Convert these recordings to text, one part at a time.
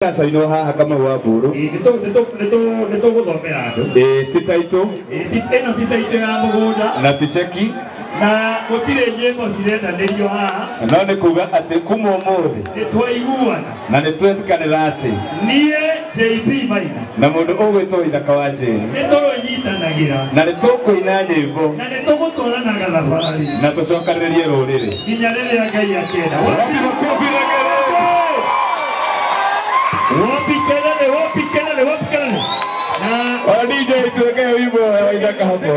Sainwo haha Kamau wa Mburu. Nĩ tũgũthomera andũ. Ĩĩ, ti taitũ. Ĩno ti taitũ ya mũgũnda na ti ceki na gũtirĩ nyĩmbo cirendanĩrio haha, no nĩ kuga atĩ kuma ũmũthĩ nĩ twaiguana na nĩ twetĩkanĩra atĩ niĩ JP Maina na mũndũ ũgwĩtwo Ithaka wa Jane nĩ tũrũnyitanagĩra na nĩ tũkũina nyĩmbo na nĩ tũgũtwaranaga thabarĩ na tũcokanĩrĩrie rũrĩrĩ nginya rĩrĩa Ngai akenda. Wapi makofi na kelele? Wapi kelele? Wapi kelele? Wapi kelele? Na O DJ tuweke wimbo wa Ithaka hapo.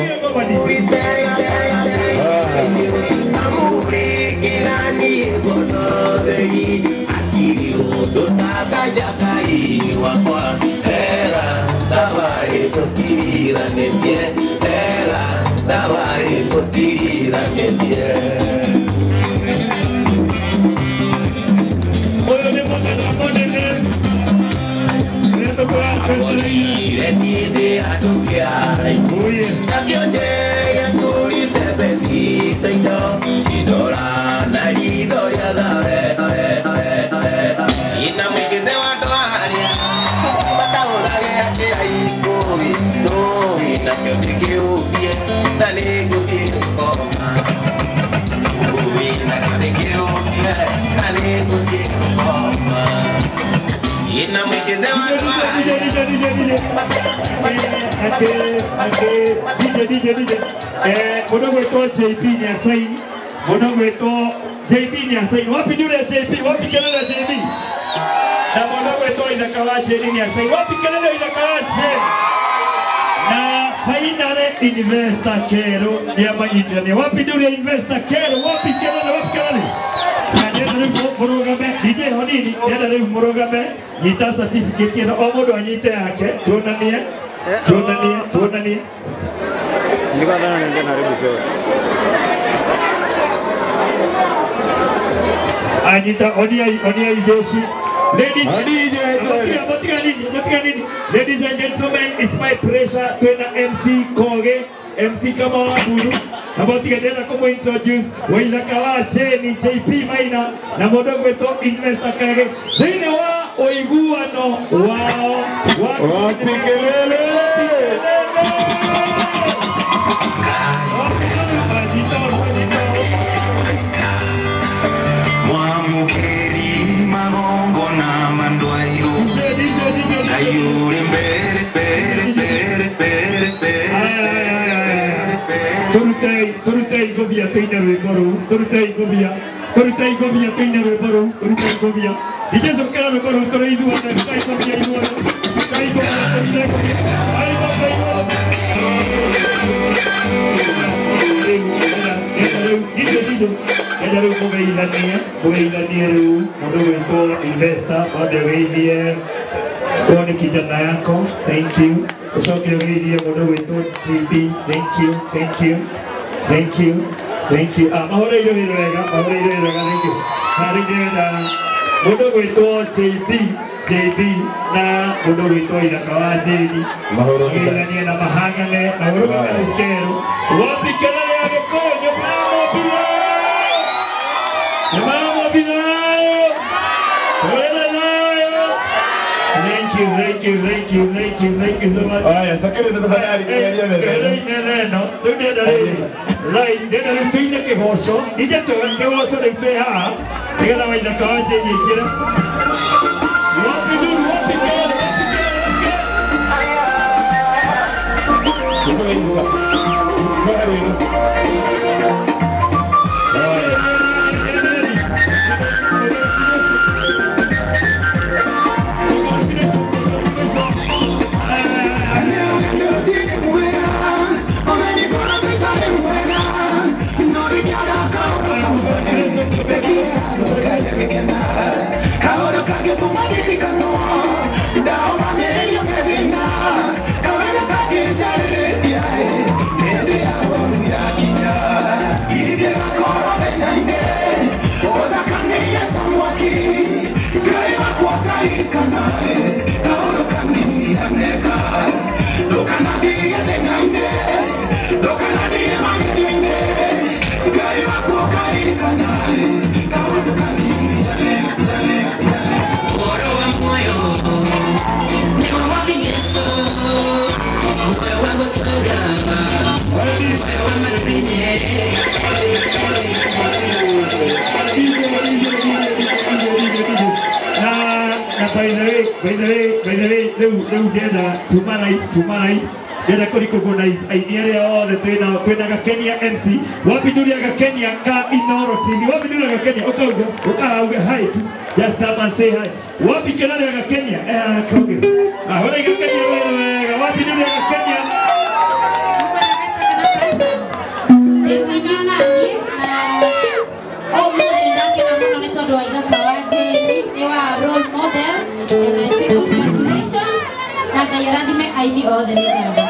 Ũyũ nĩ mũthenya mũnene. Oh yes. Mũndũ gwĩtwo JP nĩ asaini, mũndũ gwĩtwo JP nĩ asaini. Wapi ndure JP? Wapi kelele JP? Na mũndũ gwĩtwo Ithaka wa Jane nĩ asaini. Wapi kelele Ithaka wa Jane? Na finally investor Kero nĩ amanyitithania. Wapi ndure investor Kero? Wapi kelele? Wapi kelele? Ndĩrenda rĩu mũrũgame DJ honini, ndĩrenda rĩu mũrũgame, nyita certificate ĩno, o mũndũ anyite yake, tuonanie, tuonanie, tuonanie. Nilikuwa nadhani naingia na haribu show. Anyita oniai, oniai jeshi. Ladies, DJ. Ladies and gentlemen, it's my pleasure twina MC Koge, MC Kamau wa Mburu. Na botiga ndĩrenda kũmũ introduce Waithaka wa Jane JP Maina na mũndũ ũgwĩtwo Investor Kage thĩinĩ wa ũiguano wao wa Wapi kelele? Mwamukeri magongo na mandwayo Kayure mbere mbere mbere mbere mbere mbere. Turutei, turutei ngobia tuine rwĩmbo rũu, turutei ngobia, turutei ngobia tuine rwĩmbo rũu, turutei ngobia. DJ cokera rwĩmbo rũu tũrĩ ithuothe, turutei ngobia ithuothe, turutei ngobia, turutei ngobia. Ai baba ithuothe. Rĩu, DJ, ndĩrenda rĩu mũgeithanie, mũgeithanie rĩu mũndũ gwĩtwo Investor, wambe ũgeithie huyo ni kijana yako, thank you. Ucoke ũgeithie mũndũ gwĩtwo GB, thank you, thank you, thank you, thank you. Ah, mahũrĩirwo wĩra wega, mahũrĩirwo wĩra wega, thank you. Na rĩu ndĩrenda mũndũ gwĩtwo JB, JB na mũndũ gwĩtwo Ithaka wa Jane Mahũrwo mageithanie na mahang'ane na ũrũgame hau kerũ. Wapi kelele ya Gĩkũyũ? Nyũmba ya Mũmbi thayũ! Nyũmba ya Mũmbi thayũ! Tũrĩre thayũ! Thank you, thank you, thank you, thank you, thank you so much. Haya, security tafadhali kiangalia mbele. Neno, rĩu ndĩrenda rĩrĩ. Right, ndĩrenda rĩu tũine kĩgoco. Ithe kĩgoco rĩu twĩ haha nĩgetha Waithaka wa Jane aingĩre. Wapi nduru, wapi kelele, wapi kelele, wapi kelele? Oro wa moyo. by the way, by the way, by the way, rĩu ndĩrenda tuma ndĩrenda kũ recognize aini arĩa othe twĩnao. Twĩna Gakenia MC, wapi nduri ya Gakenia ka Inoro TV, wapi nduri ya Gakenia, ukauga ukauga hi tu, just come and say hi. Wapi kelele ya Gakenia, kauge ah, wala Gakenia wewe, wapi nduri ya Gakenia? Uko na pesa kana pesa? Ndĩmũinyona niĩ na ũmũthĩ ndakena mũno nĩ tondũ wa Ithaka wa Jane, nĩ wa role model, and I say congratulations na Ngai arathime aini othe nĩ ngatho.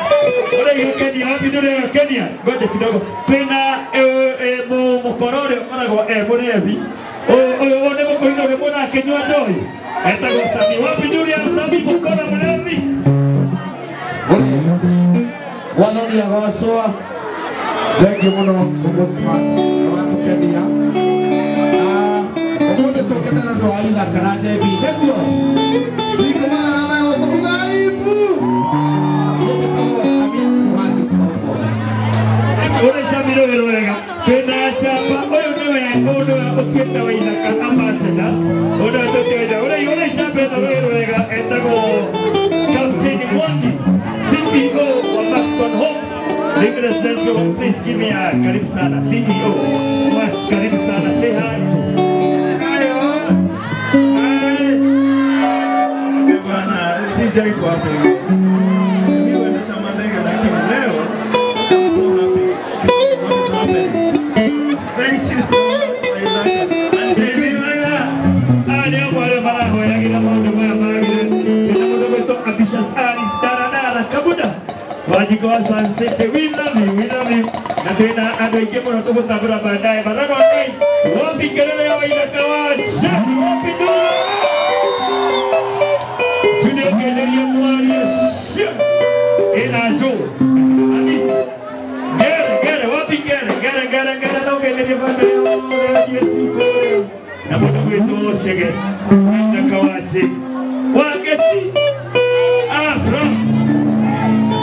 Ore Gakenia, wapi nduri ya Gakenia? Ngoja kidogo. Twĩna mũkoro ũrĩa ũkoragwo e mũrebi. Ũyũ nĩ mũkũrinũ ũrĩa muona akĩnyua njohi. Etagwo Sami. Wapi nduri ya Sami mũkoro mũrebi? Mwathani agocwo. Thengiũ mũno Mũgo Smart nĩ watũkenia. Ũmũthĩ tũkĩte na ũndũ wa Ithaka na JB nĩguo cingo mathara megũkũ ugaibu. Nĩtagwo Sami wa Gĩtongo. Ore Sami rũĩ rwega. Twĩna Chamba, ũyũ nĩwe mũndũ ũrĩa ũtuĩte wa Ithaka ambassador. Ũrĩa ũtuĩte wa Ithaka. Ore Chamba ĩno rũĩ rwega etagwo Captain Mwangi, CEO wa Maxton Homes Living Residential. Please give me a karibu sana CEO. Was karibu sana, say hi. Bwana, sijai kuwa hapa hivi. Mimi huendesha mandege lakini leo I'm so happy. What is happening? Thank you so much, Isaac. And JB Maina. Nĩ amwe arĩa marahoyagĩra maũndũ maya magĩrĩre. Twĩna mũndũ ũgwĩtwo Ambitious Alice Daradara Kabuda Wanjikũ wa Sun City. We love you, we love you. Na twĩna andũ aingĩ mũno tũgũtambũra baadaye. Mathago Ngai, wapi kelele ya Waithaka wa Jane, wapi nduru? Tuniongereria mwaria cio ĩna njũ Hamisi ngere ngere, wapi ngere ngere ngere ngere, na ũgererie bamĩrĩ yothe Yesu kũrĩa na mũndũ gwĩtwo Chege Waithaka wa Jane Wangeci. Ah, bro,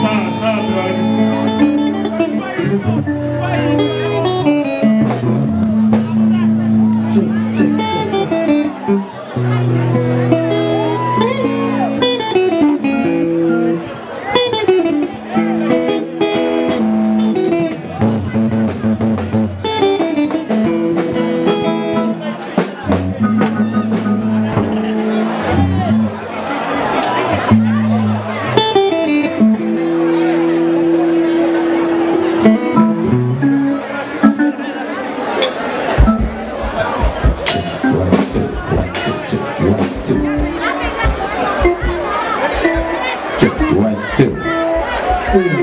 sawa sawa bro. 1, 2, 1, 2.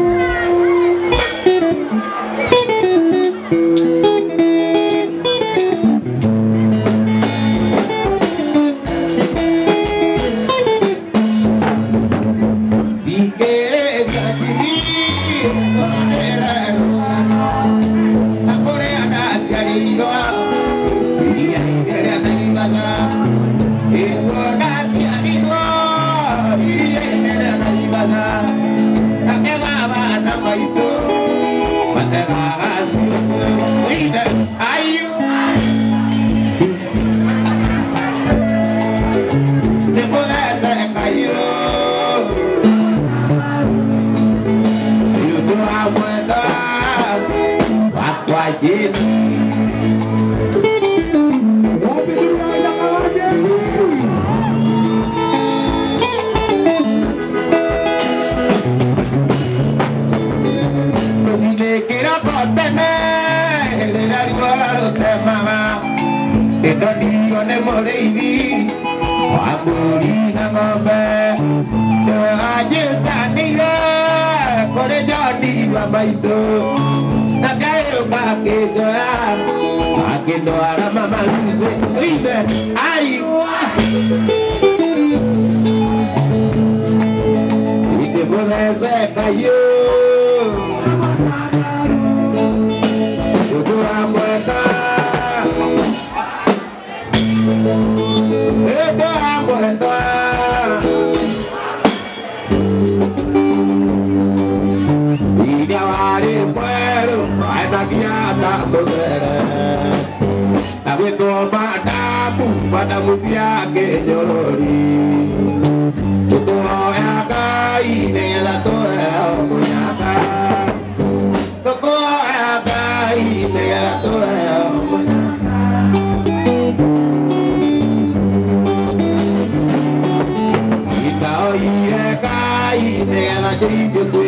Kuma damu ciake nyorori Tũkũhoya Ngai nĩgetha tũheo mũnyaka Tũkũhoya Ngai nĩgetha tũheo mũnyaka Itaoire Ngai nĩgetha njĩra icio twĩ